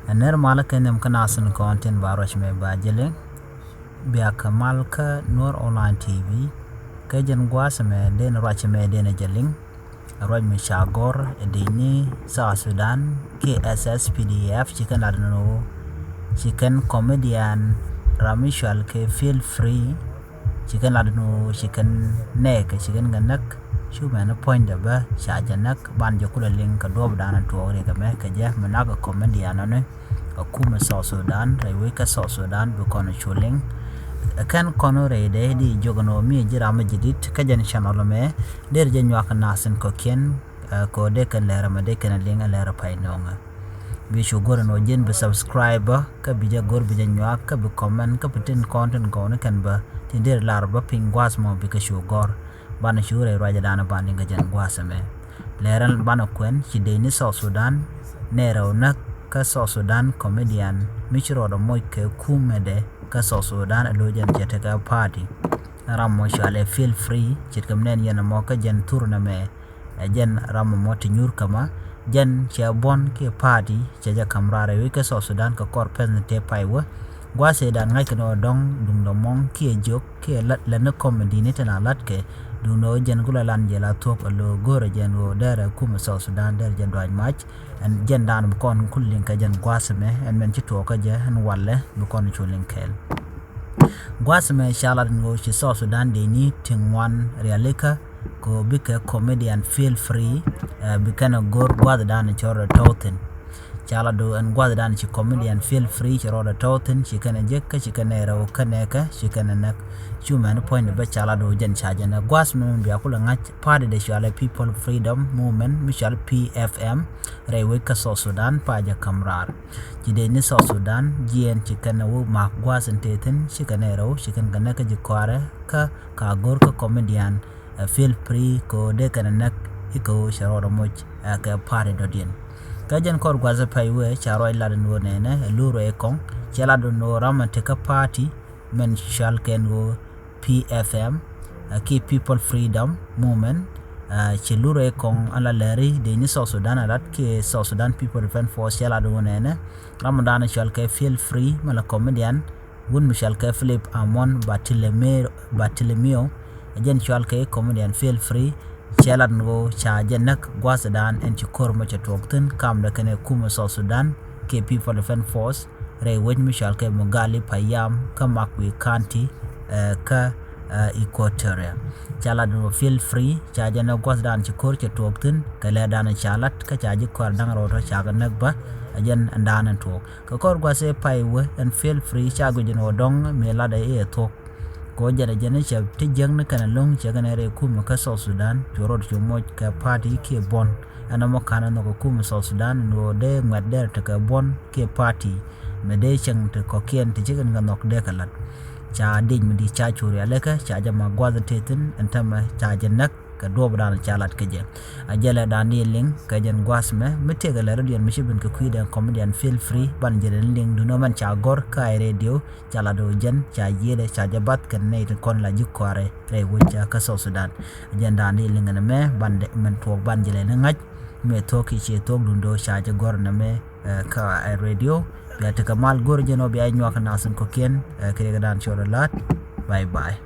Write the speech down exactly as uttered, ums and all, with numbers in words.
Ɛ nɛr malä kɛ nhiam kä nasin kɔn tin ba ruac mɛ ba jɛ liŋ. Bia kɛ mal kä Nuer Online T V. Kä jɛn gua̱a̱th mɛ den ruac mɛ den jɛ liŋ. Ruac mi ca gɔr ɛ dec ni South Sudan kiɛ S S P D F ci kɛn lat ni ɣöö ci kɛn comedian ram mi cual kɛ Feel Free. Ci kɛn lat ni ɣöö ci kɛn nɛɛkɛ ci kɛn kɛ näk. Cu mɛn puɔ̱nydɛ bä ca jɛ näk ban jɛ kulɛ liŋ kɛ duɔ̱ɔ̱pdan tuɔɔk riɛk ɛmɛ kɛ jɛ mi nak kɛ comedian ɔni. Ɛ kumɛ South Sudan rɛy wec kä South Sudan bi kɔn cu liŋ. Ɛ kɛn kɔn rɛy dee di jiök ni ɣöö mi ji̱ ram mi ji̱ dit kä jɛn channel mɛ der jɛ nyuak nasin kɔ̱kiɛn. Ɛ kɛ ɣöö dee kɛn lɛr ɛmɛ dee kɛn liŋ ɛ lɛr ɛ pay nööŋɛ. Bi cu go̱r ɛn ɣöö ji̱n bi subscribe bä kä bi jɛ go̱r bi jɛ nyuak kä bi comment kä bi tin kɔn tin kɔn kɛn bä tin der lar bä piny gua̱a̱th mɔ bikɛ cu gɔr. Banɛ cu rɛy ruacdan banɛ kä jɛn gua̱a̱th ɛmɛ. Lɛrɛn banɛ kuɛn ci dec ni South Sudan nɛɛrɛ ɣöö näk kä South Sudan comedian mi ci rɔɔdɛ moc kɛ kumɛdɛ kä South Sudan ɛ lo̱c ɛn cɛ tekɛ party. Ram mɔ cualɛ Feel Free ce̱tkɛ mi nɛn yɛn ɛmɔ kä jɛn thur nɛmɛ. Ɛ jɛn ram mɔ ti nyuur käma jɛn cɛ buɔ̱n kiɛ party cɛ jɛ ka̱m raar ɛ wec kä South Sudan kɛ kɔr pɛn tëë pay wä. Gua̱a̱th ëëdan ŋa̱ckɛ ni ɣöö dɔ̱ŋ duŋdɛ mɔŋ kiɛ jiök kiɛ lät lät ni comedy ni tin a la̱tkɛ. Duŋdɛ ɣöö jɛn kulɛ lan jɛ la thuɔ̱k ɛ lo̱o̱ go̱rɛ jɛn ɣöö derɛ kumɛ South Sudan derɛ jɛ duac mac. Ɛn jɛn daan bi kɔn kul liŋ kɛ jɛn gua̱a̱th ɛmɛ ɛn mɛn ci tuɔɔk kä jɛ ɛn walɛ bi kɔn cu liŋ kɛɛl. Gua̱a̱th ɛmɛ ca lat ni ɣöö ci South Sudan dee ni ti ŋuan rialikä kɛ ɣöö bikɛ comedian Feel Free. Ɛ bi kɛn ɛ go̱r gua̱a̱th daan cɔr ɛ tɔ̱w thi̱n. Ca lat ɣöö ɛn gua̱a̱th daan ci comedian Feel Free ci rɔɔdɛ tɔ̱w thi̱n ci kɛn ɛ jek kä ci kɛn ɛ rɛw kä nɛɛkä ci kɛn ɛ näk. Cu mɛn puɔ̱nydɛ bä ca lat ɣöö jɛn ca jɛn ɛ gua̱a̱th mɛ mi bia kulɛ ŋa̱c party dee cualɛ People Freedom Movement mi cual P F M. Rɛy wec kä South Sudan pa jɛ ka̱m raar. Ci dec ni South Sudan jiɛɛn ci kɛn ɛ wä mak gua̱a̱th in tëë thi̱n ci kɛn ɛ rɛw ci kɛn kɛ näk kä ji̱ kɔaarɛ kä ka go̱r kä comedian ɛ Feel Free kɛ ɣöö dee kɛn ɛ näk i̱ kɛ ɣöö cɛ rɔɔdɛ moc ɛ kɛ party dɔ̱diɛn. Kä jɛn kɔr gua̱a̱th ɛ pay wee ca ruac lat in ɣöö nɛnɛ ɛ lur ɛ kɔŋ cɛ lat in ɣöö ram ɛ tekä party mɛn cual kɛn ɣöö P F M, ɛ, kiɛ People Freedom Movement, ɛ, ci lurɛ kɔŋ ala lɛri dec ni South Sudan alat kiɛ South Sudan People Defense Force cɛ lat wun ɛnɛ. Ram dan cual kɛ Feel Free mɛ la comedian wun mi cual kɛ Philip Amon Bartolomeo, Bartolomeo. Ɛ jɛn cual kɛ comedian Feel Free. Cɛ lat ni ɣöö ca jɛ näk gua̱thdan ɛn ci ko̱r mɔ cɛ tuɔɔk thi̱n kamdɛ kɛnɛ kumɛ South Sudan kiɛ People Defense Force rɛy wec mi cual kɛ Mogali Payam kä Makwi County, ɛ, kä, ɛ, Equatoria. Ca lat ni ɣöö Feel Free ca jɛ näk gua̱thdan ci ko̱r cɛ tuɔɔk thi̱n kɛ lɛɛrdan ca lat kä ca ji̱ kɔaarɛ da̱ŋ rɛw tɔ̱ ca kɛ näk bä. Ɛ jɛn ɛn dan ɛn tuɔɔk kɛ kɔr gua̱th ëë pay wee ɛn Feel Free ca guic ɛn ɣöö dɔ̱ŋ mi latdɛ i̱ ɛ thuɔ̱k. Kɛ ɣöö jɛn ɛ jɛn i̱ cɛ ti jiäkni kɛnɛ lo̱ŋ cɛ kɛnɛ rɛy kumɛ kä South Sudan cu rɔɔd cu moc kɛ party kiɛ buɔ̱n. Ɛn ɛmɔ ka̱n ɛ nhɔk ɛ kumɛ South Sudan ɛn ɣöö dee ŋuɛ̈t dee rɛ tekɛ buɔ̱n kiɛ party. Mɛ dee cieŋ ti kɔ̱kiɛn ti ci kɛn kɛ nhɔk dee kɛ la̱t. Ca dec mi di̱i̱t ca cu rialikä ca jɛ ma gua̱th ɛ tëë thi̱n ɛn täämɛ ca jɛ näk. Kɛ duɔ̱ɔ̱pdan ca lat kä jɛ. A jɛ lɛ dan di liŋ kɛ jɛn gua̱a̱th mɛ mi tëëkɛ lɛ radion mi ci ben kɛ kui̱dɛ comedian Feel Free ban jɛ lɛ liŋ duno mɛn ca gɔr kä ay radio ca lat ɣöö jɛn ca yiëëdɛ ca jɛ bath kɛn nɛy tin kɔn la ji̱ kɔaarɛ rɛy wec kä South Sudan. A jɛn dan di liŋ ɛn mɛ ban dɛ mɛn tuɔɔk ban jɛ lɛ ni ŋa̱c. Mëë thuɔ̱k ki ciɛ thuɔ̱k dundo ca jɛ gɔr ɛn mɛ, ɛ, kä ay radio. Bia tekɛ mal go̱r jɛn ɔ bia nyuak nath in kɔ̱kiɛn, ɛ, kɛ riɛkdan cɔl ɛ la̱t. Bye bye.